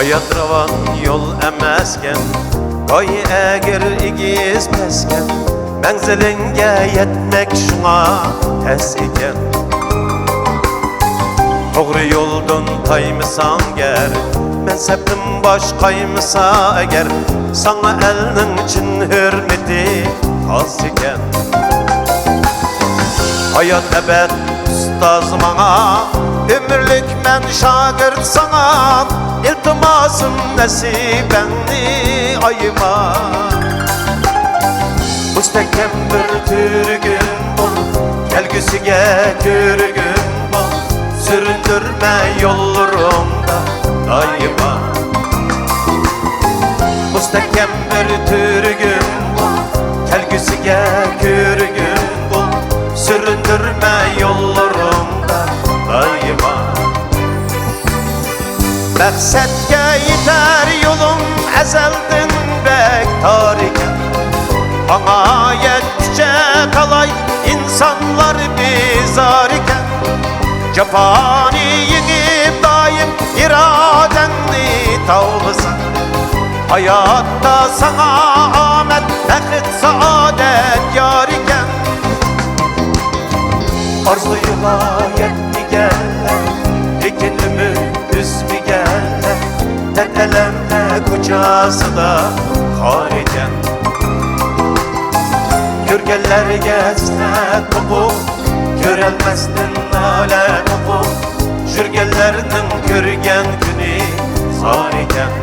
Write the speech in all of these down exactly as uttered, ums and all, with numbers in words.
ھايات راۋان يول ئەمەسكەن، گايى ئەگىر ئېگىز پەسكەن، مەنزىلىڭگە يەتمەك شۇڭا تەس ئىكەن. توغرا يولدىن تايمىساڭ گەر، مەنسەپتىن باش قايمىسا ئەگەر، ساڭا ئەلنىڭ چىن ھۆرمىتى خاس ئىكەن. ھايات ئەبەد ئۇستاز ماڭا، ئۆمۈرلۈك مەن شاگىرت ساڭا، ئىلتىماسىم نەسىبەڭنى ئايىما. مۇستەھكەم بىر تۈرگۈن بول، كەلگۈسىگە كۆرگۈن بول، سۈرۈندۈرمە يوللىرىڭدا دائىما. مۇستەھكەم بىر تۈرگۈن بول، كەلگۈسىگە كۆرگۈن بول، سۈرۈندۈرمە يوللىرىڭدا دائىما. مەقسەتكە يېتەر يولۇم ئەزەلدىن بەك تار ئىكەن. ئاڭا يەتكۈچە تالاي ئىنسانلار بىزار ئىكەن. جاپانى يېڭىپ دائىم ئىرادەڭنى تاۋلىساڭ، ھاياتتا ساڭا ئامەت، بەخت، سائادەت يار ئىكەن. ئارزۇيغا يەتمىگەنلەر، لېكىن ئۈمىد ئۈزمىگەنلەر، دەرد-ئەلەملەر كوچاسىدا خار ئىكەن. كۆرگەنلەرگە ھەسرەت توقۇپ، كۆرەلمەستىن نالە توقۇپ، يۈرگەنلەرنىڭ كۆرگەن كۈنى خار ئىكەن.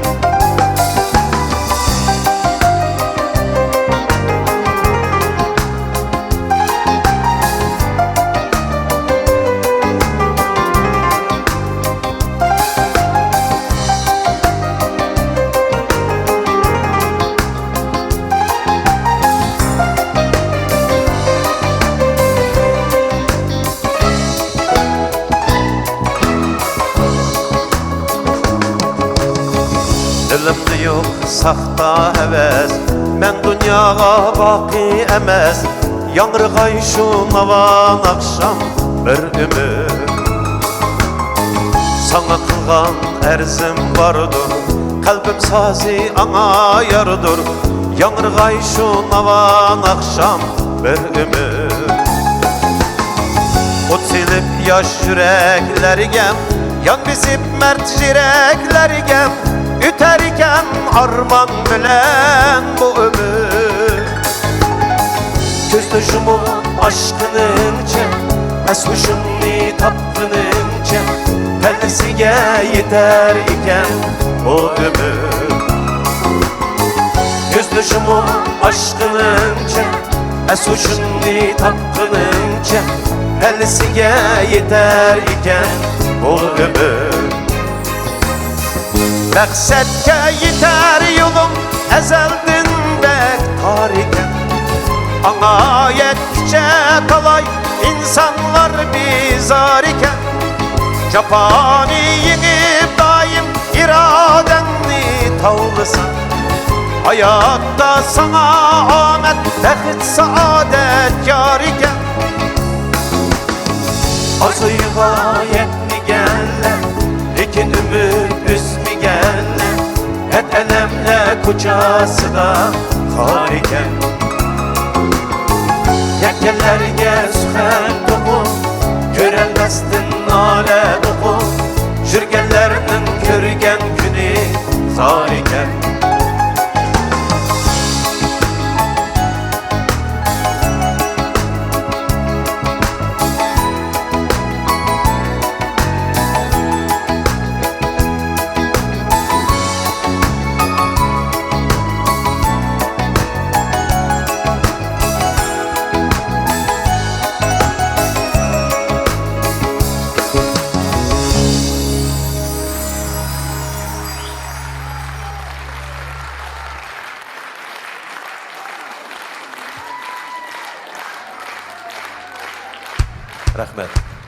دىلىمدا يوق ساختا ھەۋەس، مەن دۇنياغا باقىي ئەمەس. ياڭرىغاي شۇ ناۋان ئاخشام بىر ئۈمىد. ساڭا قىلغان ئەرزىم باردۇر، قەلبىم سازى ئاڭا ياردۇر. ياڭرىغاي شۇ ناۋان ئاخشام بىر ئۈمىد. ئوت سېلىپ ياش يۈرەكلەرگە، يان بېسىپ مەرد زېرەكلەرگە، ئۆتەركەن ئارمان بىلەن بۇ ئۆمۈر. كۆزنى يۇمۇپ ئاچقىنىڭچە، ئەس ھوشۇمنى تاپقىنىڭچە، پەللىسىگە يېتەر ئىكەن بۇ ئۆمۈر. كۆزنى يۇمۇپ ئاچقىنىڭچە، ئەس ھوشۇمنى تاپقىنىڭچە، پەللىسىگە يېتەر ئىكەن بۇ ئۆمۈر. مەقسەتكە يېتەر يولۇم ئەزەلدىن بەك تار ئىكەن. ئاڭا يەتكۈچە تالاي ئىنسانلار بىزار ئىكەن. جاپانى يېڭىپ دائىم ئىرادەڭنى تاۋلىساڭ، ھاياتتا ساڭا ئامەت، بەخت، سائادەت يار ئىكەن. ئارزۇيغا يەتمىگەنلەر، لېكىن ئۈمىد ئۈزمىگەنلەر، دەرد-ئەلەملەر كوچاسىدا خار ئىكەن. يەتكەنلەرگە سۈخەن توقۇپ، كۆرەلمەستىن نالە توقۇپ، يۈرگەنلەرنىڭ كۆرگەن كۈنى خار ئىكەن. رەھمەت.